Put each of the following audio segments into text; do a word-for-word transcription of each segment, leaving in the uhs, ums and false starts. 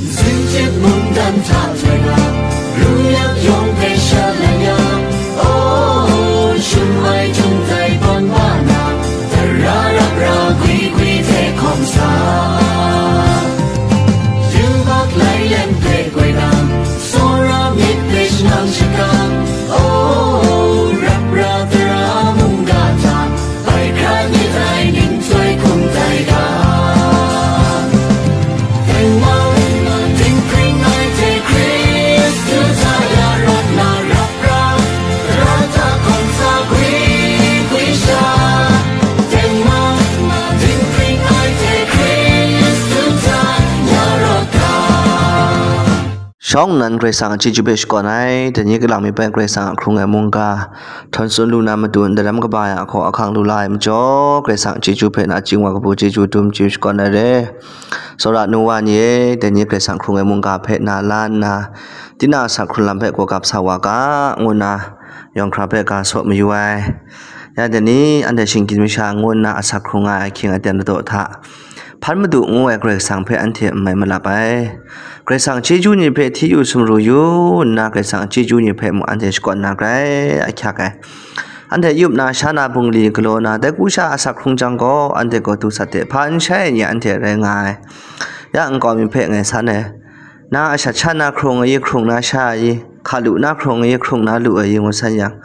Zinjit mungdan hta rai nga, ru yang yawng hpe shalai ya, oh, shun ai htung dai ban ba na, tara rap ra gwi gwi hte hkawm sa. Yubak lai lem hpe goi nang, tsawra myit hpe shangang shakang, oh, rap ra tara mungga hta, bai hkra myit ai ning chyoi hkum tai ga. Tengman, dinghpring ai hte Hkristu hta ya rawt na rap ra, tara hta hkawm sa gwi gwi sha. Tengman, dinghpring ai hte Hkristu hta ya rawt ga. Shawng nnan Karai Kasang a chyeju hpe shakawn ai, dai ni kalang mi pen Karai Kasang a hkrung ai mungga, htawn tsun lu na matu ndaram kaba ai ahkaw ahkang lu la ai majaw, Karai Kasang a chyeju hpe nachying wa kabu chyeju dum chyeju shakawn ai re. Tsawra nu wa ni e, dai ni Karai Kasang hkrung ai mungga hpe na la nna, tinang a asak hkrung lam hpe gawgap sa wa ga, ngu nna yawng hkra hpe ga saw mayu ai. Ya dai ni anhte shinggyim masha ngu nna asak hkrung ai ahkying aten ladaw hta, hpan madu ngu ai Karai Kasang hpe anhte n mai malap ai. Karai Kasang chyeju ni hpe hti yu sumru yu nna, Karai Kasang chyeju ni hpe mung anhte shakawn na grai ahkyak ai. Anhte yup na, sha na, bungli galaw na, dai ku sha asak hkrung jang gaw, anhte gaw du sat de, hpa n shai ai ni anhte rai nga ai. Ya nkau mi hpe ngai san ai. Na ashat sha na hkrung ai i, hkrung na sha ai i, hka lu na hkrung ai i, hkrung na lu ai i, ngu san yang,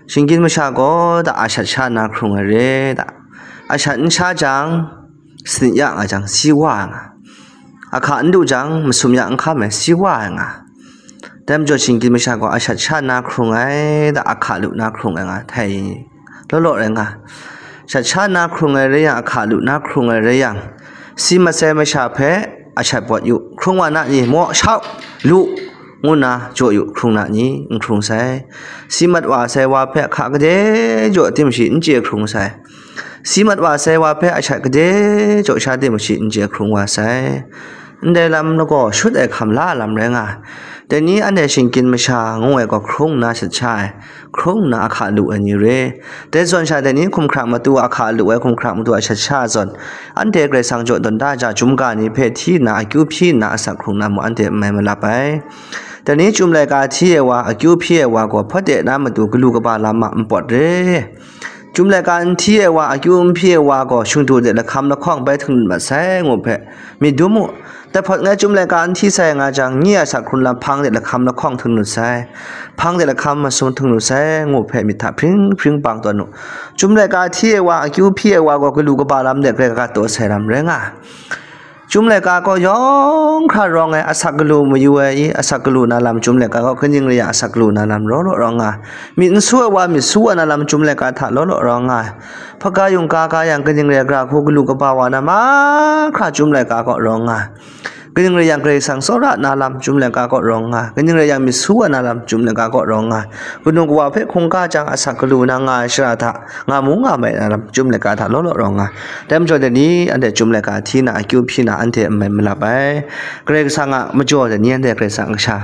shinggyim masha gaw da ashat sha na hkrung ai re da. Ashat n sha jang, sanit ya nga jang, si wa ai nga. Ahka n du jang, masum ya n hkam ai, si wa ai nga. Dai majaw shinggyim masha gaw ashat sha na hkrung ai da, ahka lu na hkrung ai nga, htai law law rai nga. Shat sha na hkrung ai rai yang, ahka lu na hkrung ai rai yang, si masai masha hpe ashat bawt yu, hkrung wa na ni, maw, shau, lu, ngu nna jaw yu, hkrung na ni, n hkrung sai. Si mat wa sai wa hpe ahka gade jaw tim shi n chye hkrung sai. Si mat wa sai wa hpe ashat gade jaw sha tim shi n chye hkrung wa sai. Ndai lam lagaw shut ai hkam la lam rai nga ai. Dai ni anhte shinggyim masha ngu ai gaw hkrung nna shat sha ai, hkrung nna ahka lu ai ni re. Dai zawn sha dai ni hkumhkrang matu ahka lu ai, hkumhkrang matu a shat sha zawn, anhte Karai Kasang jaw dawn da ja, chyum ga ni hpe hti nna, akyu hpyi nna asak hkrung na mung anhte n mai malap ai. Dai ni chyum laika hti ai wa, akyu hpyi ai wa gaw hpawt de na matu galu kaba lam a npawt re. Chyum laika n hti ai wa, akyu n hpyi ai wa gaw shingdu de lahkam lahkawng bai htung mat sai ngu hpe myit dum u. Dai hpawt ngai chyum laika n hti sai nga jang, nye a asak hkrung lam hpang de lahkam lahkawng htung mat sai, hpang de lahkam masum htung mat sai ngu hpe myit hta hpring hpring bang tawn u. Chyum laika hti ai wa, akyu hpyi ai wa gaw galu kaba lam de grai gat taw sai lam rai nga ai. Chyum laika gaw yawng hkra rawng ai, asak galu mayu ai i, asak galu na lam chyum laika gaw kaning rai yang asak galu na lam law law rawng nga ai. Myit n su ai wa, myit su wa na lam chyum laika hta law law rawng nga ai. Hpaga yungga ga yang kaning rai gra hku galu kaba wa na mahkra chyum laika gaw rawng nga ai. Kaning rai yang Karai Kasang tsawra na lam chyum laika gaw rawng nga ai. Kaning rai yang myit su wa na lam chyum laika gaw rawng nga ai. Kanu kawa hpe hkungga jang asak galu na nga ai shara hta, nga mu nga mai na lam chyum laika hta law law rawng nga ai. Dai majaw dai ni anhte chyum laika hti na, akyu hpyi na anhte n mai malap ai. Karai Kasang a majaw dai ni anhte Karai Kasang a kasha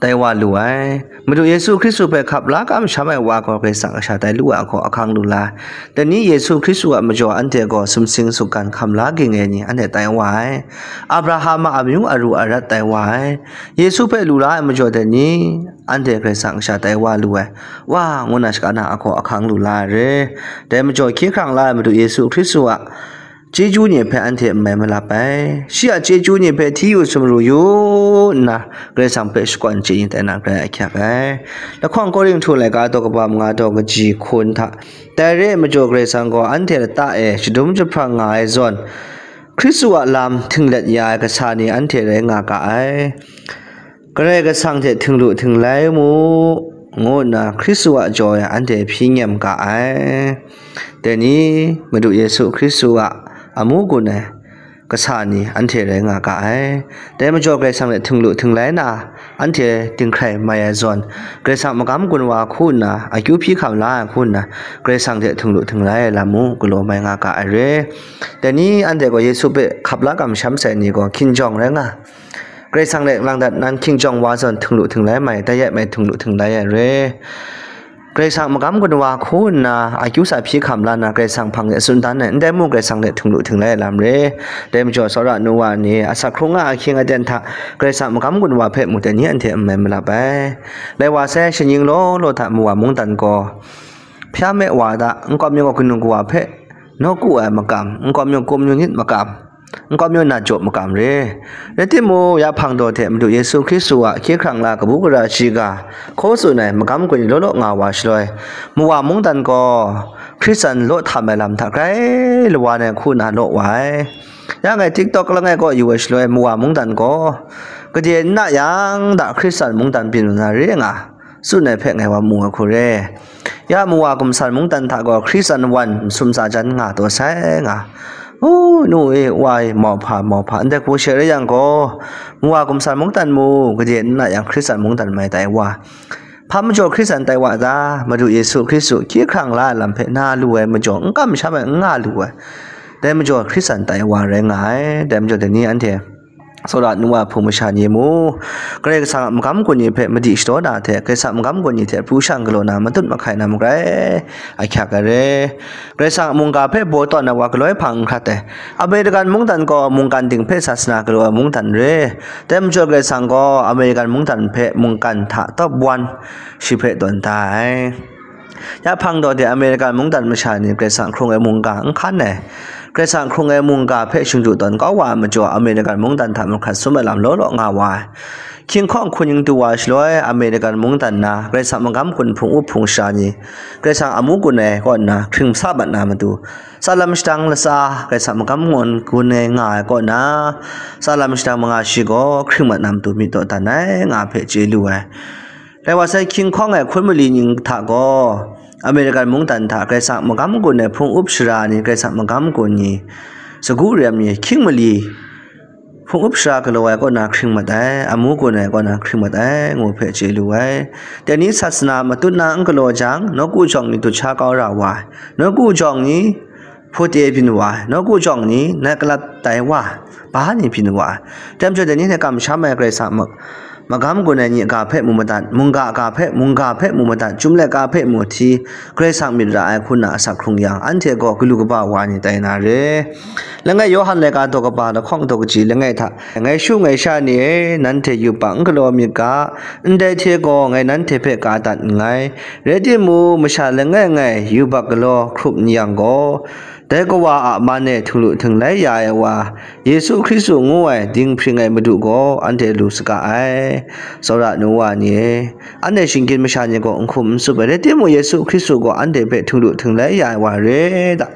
tai wa lu ai. Madu Yesu Hkristu hpe hkap la kamsham ai wa gaw Karai Kasang a kasha tai lu ai ahkaw ahkang lu la ai. Dai ni Yesu Hkristu a majaw anhte gaw sumsing sungkan hkam la ging ai ni anhte tai wa ai. Abraham a amyu aru arat tai wa ai. Yesu hpe lu la ai majaw dai ni anhte Karai Kasang a kasha tai wa lu ai. Wa, ngu na shaka na ahkaw ahkang lu la ai re. Dai majaw hkye hkrang la ai Madu Yesu Hkristu a chyeju ni hpe anhte n mai malap ai. Shi a chyeju ni hpe hti yu sumru yu nna, Karai Kasang hpe shakawn chye yin tai na grai ahkyak ai. Lahkawng Korinhtu laika daw kaba manga daw kaji hkun hta, dai re ai majaw Karai Kasang gaw anhte lata e shadum jahprang nga ai zawn, Hkristu a lam htinglet ya ai kasa ni anhte rai nga ga ai. Karai Kasang hte htinglu htinglai mu, ngu nna Hkristu a jaw e anhte hpyi nyem ga ai. Dai ni Madu Yesu Hkristu a amu gun ai kasa ni anhte rai nga ga ai. Dai majaw Karai Kasang hte htinglu htinglai na, anhte dinghkrai mai ai zawn, Karai Kasang magam gun wa hku nna, akyu hpyi hkam la ai hku nna, Karai Kasang hte htinglu htinglai ai lam mung galaw mai nga ga ai re. Dai ni anhte gaw Yesu hpe hkap la kamsham sai ni gaw hkinjawng rai nga ai. Karai Kasang hte lang dat nan hkinjawng wa zawn htinglu htinglai mai, dai yet mai htinglu htinglai ai re. Karai Kasang magam gun wa hku nna, akyu sa hpyi hkam la nna, Karai Kasang hpang de tsun dan ai, ndai mung Karai Kasang hte htinglu htinglai ai lam re. Dai majaw, tsawra nu wa ni, asak hkrung nga ahkying aten hta, Karai Kasang magam gun wa hpe mu dai ni anhte n mai malap ai. Lai wa sai, shaning law law hta mu wa mungdan gaw, hpya me wa da, nkau myit gaw kanu kawa hpe nawku ai makam, nkau myit kum yu nit makam, nkau myit na jaw makam re. Rai timung, ya hpang daw hte Madu Yesu Hkristu a hkye hkrang la kabu gara shiga hkaw tsun ai magam gun ni law law nga wa shaloi, mu wa mungdan gaw Hkristan law htam ai lam hta grai lawa ai hku na law wa ai. Ya ngai TikTok langai kaw yu ai shaloi, mu wa mungdan gaw gade n na yang da Hkristan mungdan byin lu na re nga, tsun ai hpe ngai wa mu ai hku re. Ya mu wa gumsan mungdan hta gaw Hkristan wan masum tsa jan nga taw sai nga. U, nu e, wa e, mauhpa, mauhpa, ndai hku she rai yang gaw, mu wa gumsan mungdan mu, gade n na yang Hkristan mungdan mai tai wa. Hpa majaw Hkristan tai wa ta, Madu Yesu Hkristu hkye hkrang la ai lam hpe na lu ai majaw, n kamsham ai, n nga lu ai. Dai majaw Hkristan tai wa rai nga ai. Dai majaw dai ni anhte, tsawra nu wa hpung masha ni mu, Karai Kasang a magam gun ni hpe madi shadaw na hte, Karai Kasang a magam gun ni hte pru shang galaw na matut mahkai na magrai ahkyak ai re. Karai Kasang a mungga hpe baw tawn ai wa galoi hpang n hkrat ai. American mungdan gaw mungkan ting hpe sasana galaw ai mungdan re. Dai majaw Karai Kasang gaw American mungdan hpe mungkan hta top one shi hpe tawn da ai. Ya hpang daw de American mungdan masha ni Karai Kasang hkrung ai mungga n hkan ai. Karai Kasang hkrung ai mungga hpe shingdu tawn kau wa ai majaw, American mungdan hta mahkrat sum ai lam law law nga wa ai. Hkying hkawng hkuning du wa shaloi, American mungdan na Karai Kasang magam gun hpung up hpung sha ni, Karai Kasang amu gun ai kaw nna hkring sa mat na matu, tsalam shadang latsa Karai Kasang magam gun ai nga ai kaw na, tsalam shadang manga shi gaw hkring mat na matu myit dawdan ai nga hpe chye lu ai. Dai wa sai, hkying hkawng ai hkun mali ning hta gaw, American mungdan hta Karai Kasang magam gun ai hpung up shara ni, Karai Kasang magam gun ni, sagu rem ni, hkying mali hpung up shara galaw ai kaw na hkring mat ai, amu gun ai kaw na hkring mat ai, ngu hpe chye lu ai. Dai ni sasana matut na n galaw jang, nawku jawng ni dut sha kau ra wa ai, nawku jawng ni hpute byin wa ai, nawku jawng ni nat kalap tai wa ai, ba ni byin wa ai. Dai majaw dai ni hte kamsham ai Karai Kasang ma-, magam gun ai ni ga hpe mu madat, mungga ga hpe, mungga hpe mu madat, chyum laika hpe mu hti, Karai Kasang myit ra ai hku na asak hkrung yang, anhte gaw galu kaba wa ni tai na re. Langai Yawhan laika daw kaba lahkawng daw kaji langai hta, ngai shu ngai sha ni e, nanhte yubak n galaw myit ga, ndai hte gaw ngai nanhte hpe ka dat nngai. Rai timung, masha langai ngai yubak galaw hkrup n yang gaw, dai Kawa a man e htinglu htinglai ya ai wa, Yesu Hkristu ngu ai dinghpring ai Madu gaw anhte lu saga ai. Tsawra nu wa ni e, anhte shinggyim masha ni gaw n hkum n tsup ai, rai timung, Yesu Hkristu gaw anhte hpe htinglu htinglai ya ai wa re da.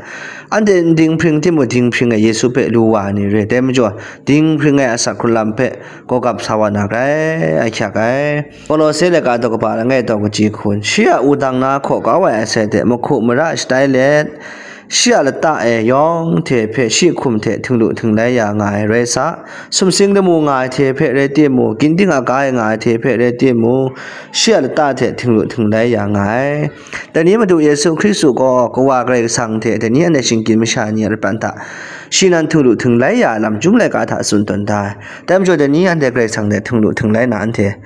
Anhte n dinghpring timung, dinghpring ai Yesu hpe lu wa ai ni re. Dai majaw, dinghpring ai asak hkrung lam hpe gawgap sa wa na grai ahkyak ai. Kolose laika daw kaba langai daw kaji hkun, shi a wudang na hkaw kau ai asai hte mahku mara shatai let, shi a lata e yawng hte hpe shi hkum hte htinglu htinglai ya nga ai rai sa, sumsing lamu nga ai hte hpe rai timung, ginding aga e nga ai hte hpe rai timung, shi a lata hte htinglu htinglai ya nga ai. Dai ni Madu Yesu Hkristu gaw Kawa Karai Kasang hte dai ni anhte shinggyim masha ni a lapran hta shi nan htinglu htinglai ya ai lam chyum laika hta tsun tawn da ai. Dai majaw dai ni anhte Karai Kasang hte htinglu htinglai na anhte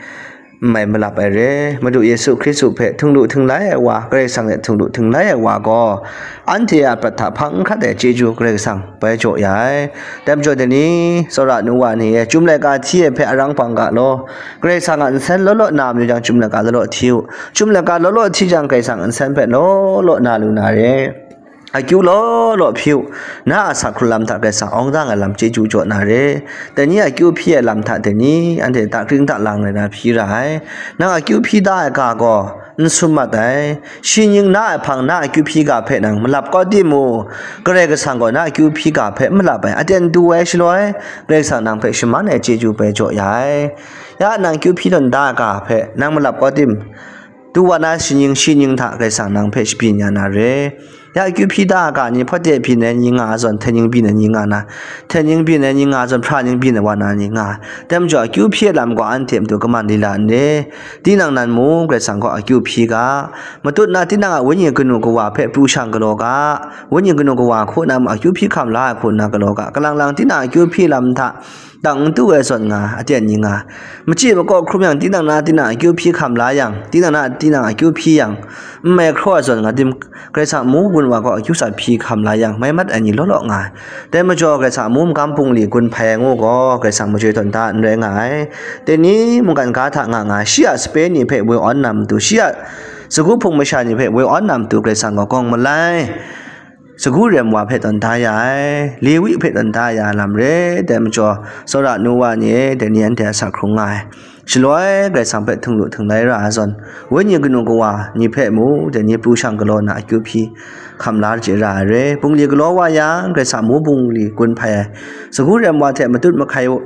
n mai malap ai re. Madu Yesu Hkristu hpe htinglu htinglai ai wa, Karai Kasang hte htinglu htinglai ai wa gaw, anhte a prat hta hpang n hkrat ai chyeju Karai Kasang bai jaw ya ai. Dai majaw dai ni, tsawra nu wa ni e, chyum laika hti ai hpe arang hpang ga law, Karai Kasang a nsen law law na mayu jang, chyum laika law law hti u. Chyum laika law law hti jang, Karai Kasang a nsen hpe law law na lu na re. Akyu law law hpyi u, na a asak hkrung lam hta Karai Kasang awng dang ai lam chyeju jaw na re. Dai ni akyu hpyi ai lam hta dai ni, anhte dakring dalang rai na hpyi ra ai. Nang akyu hpyi da ai ga gaw n sum mat ai. Shi ning na ai hpang na akyu hpyi ga hpe nang malap kau timung, Karai Kasang gaw na akyu hpyi ga hpe n malap ai. Aten du ai shaloi, Karai Kasang nang hpe shaman ai chyeju bai jaw ya ai. Ya nang akyu hpyi tawn da ai ga hpe nang malap kau tim, du wa na shi ning, shi ning hta Karai Kasang nang hpe shabyin ya na re. Ya akyu hpyi da ai ga ni, hpawde byin ai ni nga zawn, hten ning byin ai ni nga na, hten ning byin ai ni nga zawn, hpra ning byin ai wa na ni nga. Dai majaw, akyu hpyi ai lam gaw anhte matu kaman lila n re. Tinang nan mung Karai Kasang gaw akyu hpyi ga, matut na tinang a wenyi kanu kawa hpe pru shang galaw ga, wenyi kanu kawa hku na mung akyu hpyi hkam la ai hku nna galaw ga, kalang lang tinang akyu hpyi lam hta dang n tu ai zawn nga, aten ni nga, machyi makaw hkrum yang, tinang na tinang akyu hpyi hkam la yang, tinang na tinang akyu hpyi yang, n mai hkraw ai zawn nga, dim, Karai Kasang amu gun wa gaw akyu sat hpyi hkam la yang, mai mat ai ni law law nga ai. Dai majaw, Karai Kasang amu magam bungli gun hpai ai ngu gaw, Karai Kasang majoi tawn da n rai nga ai. Dai ni mungkan ga hta nga nga ai, shi a sape ni hpe woi awn na matu, shi a sagu hpung masha ni hpe woi awn na matu, Karai Kasang gaw gawng malai, sagu rem wa hpe tawn da ya ai, Lewi hpe tawn da ya ai lam re. Dai majaw, tsawra nu wa ni e, dai ni anhte a sa hkrung nga ai. Shaloi Karai Kasang hpe htung lu htung lai ra ai zawn, wenyi kanu kawa ni hpe mu, dai ni pru shang galaw na akyu hpyi hkam la chye ra ai re. Bungli galaw wa yang, Karai Kasang amu bungli gun hpai ai, sagu rem wa hte matut mahkai u.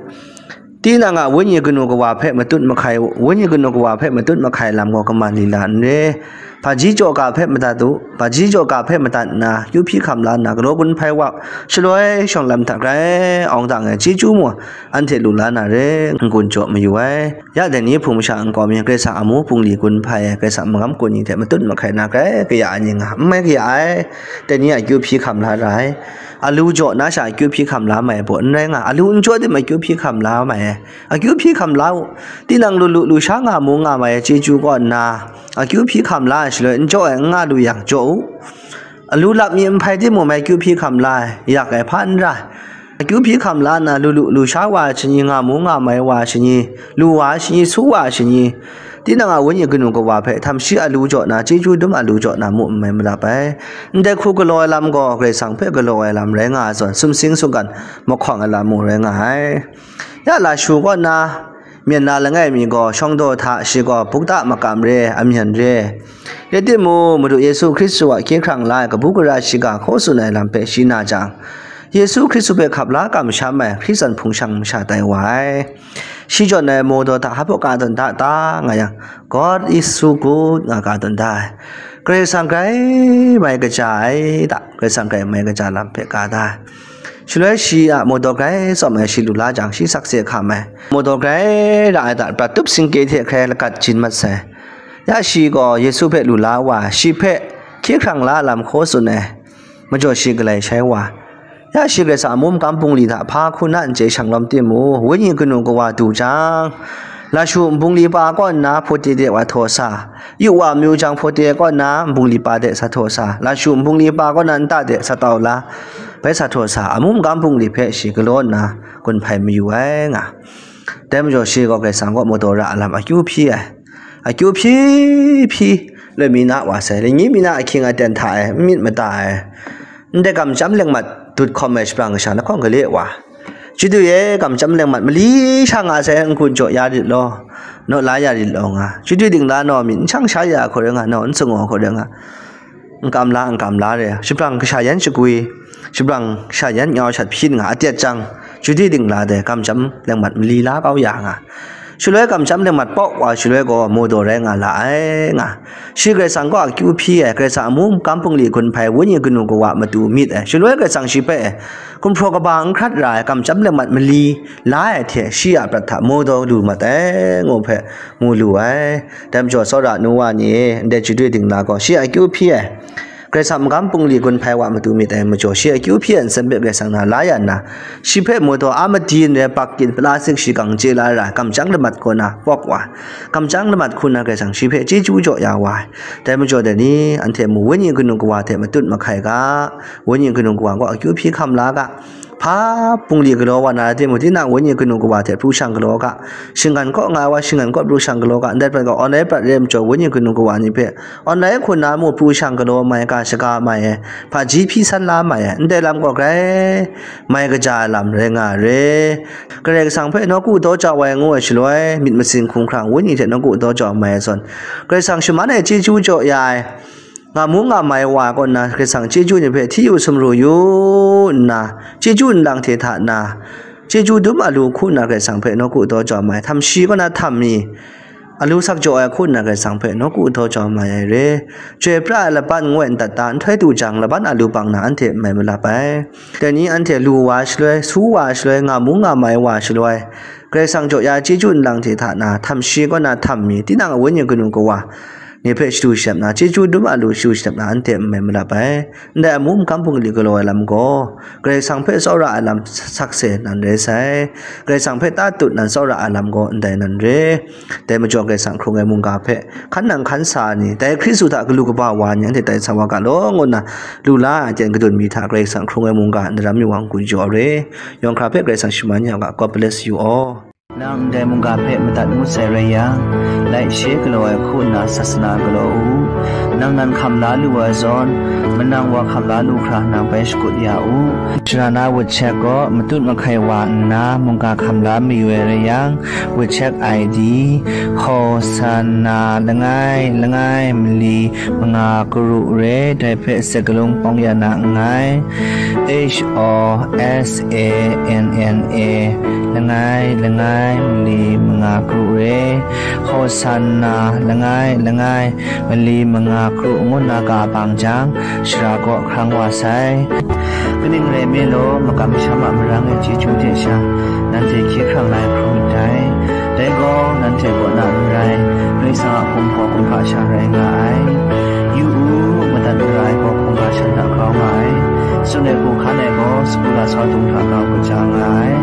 Tinang a wenyi kanu kawa hpe matut mahkai u, wenyi kanu kawa hpe matut mahkai lam gaw kaman lila n re. Hpaji jaw ga hpe madat u, hpaji jaw ga hpe madat nna, kyu hpyi hkam la nna, galaw gun hpai wa, shaloi shawng lam hta grai awng dang ai chyeju mung anhte lu la na re, n-gun jaw mayu ai. Ya dai ni hpung masha nkau mi, Karai Kasang amu bungli gun hpai ai, Karai Kasang magam kun ni hte matut mahkai na grai kaya ai ni nga, n mai kaya ai. Dai ni a kyu hpyi hkam la ra ai. Alu jaw na sha akyu hpyi hkam la mai ai baw n rai nga, alu n jaw tim akyu hpyi hkam la mai ai. Akyu hpyi hkam la u. Tinang lu lu lu sha nga mu nga mai ai chyeju kaw nna, akyu hpyi hkam la ai shaloi n jaw ai n nga lu yang, jaw u. Alu lap mi n hpai timung mai akyu hpyi hkam la ai, yak ai hpa n ra ai. Akyu hpyi hkam la nna, lu lu lu sha wa ai shani, nga mu nga mai wa ai shani, lu wa ai shani, su wa ai shani, tinang a wenyi kanu kawa hpe htam shi alu jaw na, chyeju dum alu jaw na mu n mai malap ai. Ndai hku galaw ai lam gaw Karai Kasang hpe galaw ai lam rai nga ai zawn, sumsing sunggan mahkawng ai lam mung rai nga ai. Ya lashu kaw nna, myen na langai mi gaw shawng daw hta, shi gaw bukta makam re, amyan re. Rai timung, Madu Yesu Hkristu a hkye hkrang la ai kabu gara shiga hkaw tsun ai lam hpe shi na jang, Yesu Hkristu hpe hkap la kamsham ai Hkristu hpung shang masha tai wa ai. Shi jawn ai mawdaw hta hpa ka tawn da ta nga yang, "God is so good," nga ka tawn da ai. Karai Kasang grai mai kaja ai ta, Karai Kasang grai mai kaja lam hpe ka da ai. Shaloi shi a mawdaw grai tsawm ai shi lu la jang, shi sakse hkam ai. Mawdaw grai ra ai ta, prat tup singke hte hkrai lagat jin mat sai. Ya shi gaw Yesu hpe lu la wa, shi hpe hkye hkrang la lam hkaw tsun ai. Majaw shi galai shai wa. Ya shi Karai Kasang amu makam bungli hta hpa hku na n chye shang lawm timung, wenyi kanu kawa du jang, lashu nbungli pa kaw nna hpawte de wa htaw sa, yu wa amyu jang hpawte kaw nna nbungli pa de sa htaw sa, lashu nbungli pa kaw nna nta de sa tau la, bai sa htaw sa, amu makam bungli hpe shi galaw nna gun hpai mayu ai nga. Dai majaw shi gaw Karai Kasang kaw mawdaw ra ai lam akyu hpyi ai. Akyu hpyi hpyi, loi mi na wa sai, lani mi na ahkying aten hta e, n myit mada ai. Ndai kamsham lengmat dut hkawm ai shabrang kasha lahkawng gale wa. Chyeju e, kamsham lengmat mali sha nga sai, n-gun jaw ya rit law, naw la ya rit law nga. Chyeju dingla naw myit n shang sha ya hku rai nga, naw n sung hku rai nga. N kam la, n kam la re, shabrang kasha yan shagwi, shabrang kasha yan nyau shat hpyin nga, atet jang, chyeju dingla dai kamsham lengmat mali la kau ya nga. Shaloi kamsham lengmat pawk wa shaloi gaw mawdaw rai nga la ai nga. Shi Karai Kasang kaw akyu hpyi ai, Karai Kasang amu makam bungli gun hpai, wenyi kanu kawa matu myit ai. Shaloi Karai Kasang shi hpe gumhpraw kaba n hkrat ra ai kamsham lengmat mali la ai hte shi a prat hta mawdaw lu mat ai, ngu hpe mu lu ai. Dai majaw, tsawra nu wa ni e, ndai chyeju dingla gaw shi a akyu hpyi ai, Karai Kasang magam bungli gun hpai wa matu myit ai majaw, shi a akyu hpyi ai nsen hpe Karai Kasang na la ya nna, shi hpe mawdaw a madi n rai, bak kyin plastik shi gang chye la ai ra ai, kamsham lengmat kaw na pawk wa, kamsham lengmat hku na Karai Kasang shi hpe chyeju jaw ya wa ai. Dai majaw dai ni, anhte mu wenyi kanu kawa hte matut mahkai ga, wenyi kanu kawa gaw akyu hpyi hkam la ga, hpa bungli galaw wa na rai timung, tinang wenyi kanu kawa hte pru shang galaw ga, shinggan kaw nga ai wa shinggan kaw pru shang galaw ga, ndai prat gaw online prat re ai majaw, wenyi kanu kawa ni hpe online hku na mu pru shang galaw mai ga, shaga mai ai, hpaji hpyi san la mai ai, ndai lam gaw grai mai kaja ai lam rai nga ai re. Karai Kasang hpe nawku daw jau ai ngu ai shaloi, myit masin hkumhkrang wenyi hte nawku daw jau mai ai zawn, Karai Kasang shaman ai chyeju jaw ya ai, nga mu nga mai wa kaw nna Karai Kasang chyeju ni hpe hti yu sumru yu nna, chyeju nlang hte hta na, chyeju dum alu hku nna Karai Kasang hpe nawku daw jau mai, htam shi kaw na htam mi, alu sak jaw ai hku nna Karai Kasang hpe nawku daw jau mai ai re. Chyoi pra ai laban ngoi ndat ta, nhtoi du jang laban alu bang na anhte n mai malap ai. Dai ni anhte lu wa shaloi, su wa shaloi, nga mu nga mai wa shaloi, Karai Kasang jaw ya chyeju nlang hte hta na, htam shi kaw na htam mi, tinang a wenyi kanu kawa, ni hpe shadu shadap na, chyeju dum a lu shadu shadap na, anhte n mai malap ai. Ndai amu mahkam hpung gali galaw ai lam gaw, Karai Kasang hpe tsawra ai lam sakse nan rai sai. Karai Kasang hpe tatut nan tsawra ai lam gaw ndai nan re. Dai majaw Karai Kasang hkrung ai mungga hpe hkan nang hkan sa ai ni, dai Hkristu hta galu kaba wa ni anhte tai sa wa ga law, ngu nna lu la ai ten kadun mi hta Karai Kasang hkrung ai mungga ndaram mi wa n-gun jaw re. Yawng hkra hpe Karai Kasang shaman ya u ga. God bless you all. Nang ndai mungga hpe madat ngut sai rai yang, laishe galaw ai hku nna sasana galaw u. Nang nan hkam la lu ai zawn, manang wa hkam la lu hkra nang bai shakut ya u. Sharana WeChat gaw matut mahkai wa nna mungga hkam la mayu ai rai yang, WeChat I D, Hosanna langai langai mali manga karu re, dai hpe sakalung pawng ya na nngai. H O S A N N A langai langai mali manga karu re, Hosanna langai langai mali manga karu ngu nna ga bang jang, shara kaw hkrang wa sai. Kaning rai nme law, makam masham a marang e chyeju hte sha, nanhte hkye hkrang la ai hkrum myit dai. Dai gaw, nanhte kaw na n rai, Karai Kasang a hkum gaw kumhpa sha rai nga ai. Yu u, madat mara ai gaw hkungga shan hta grau nga ai. Tsun ai hku hkan ai gaw, sagu lasau dung hta grau kaja nga ai.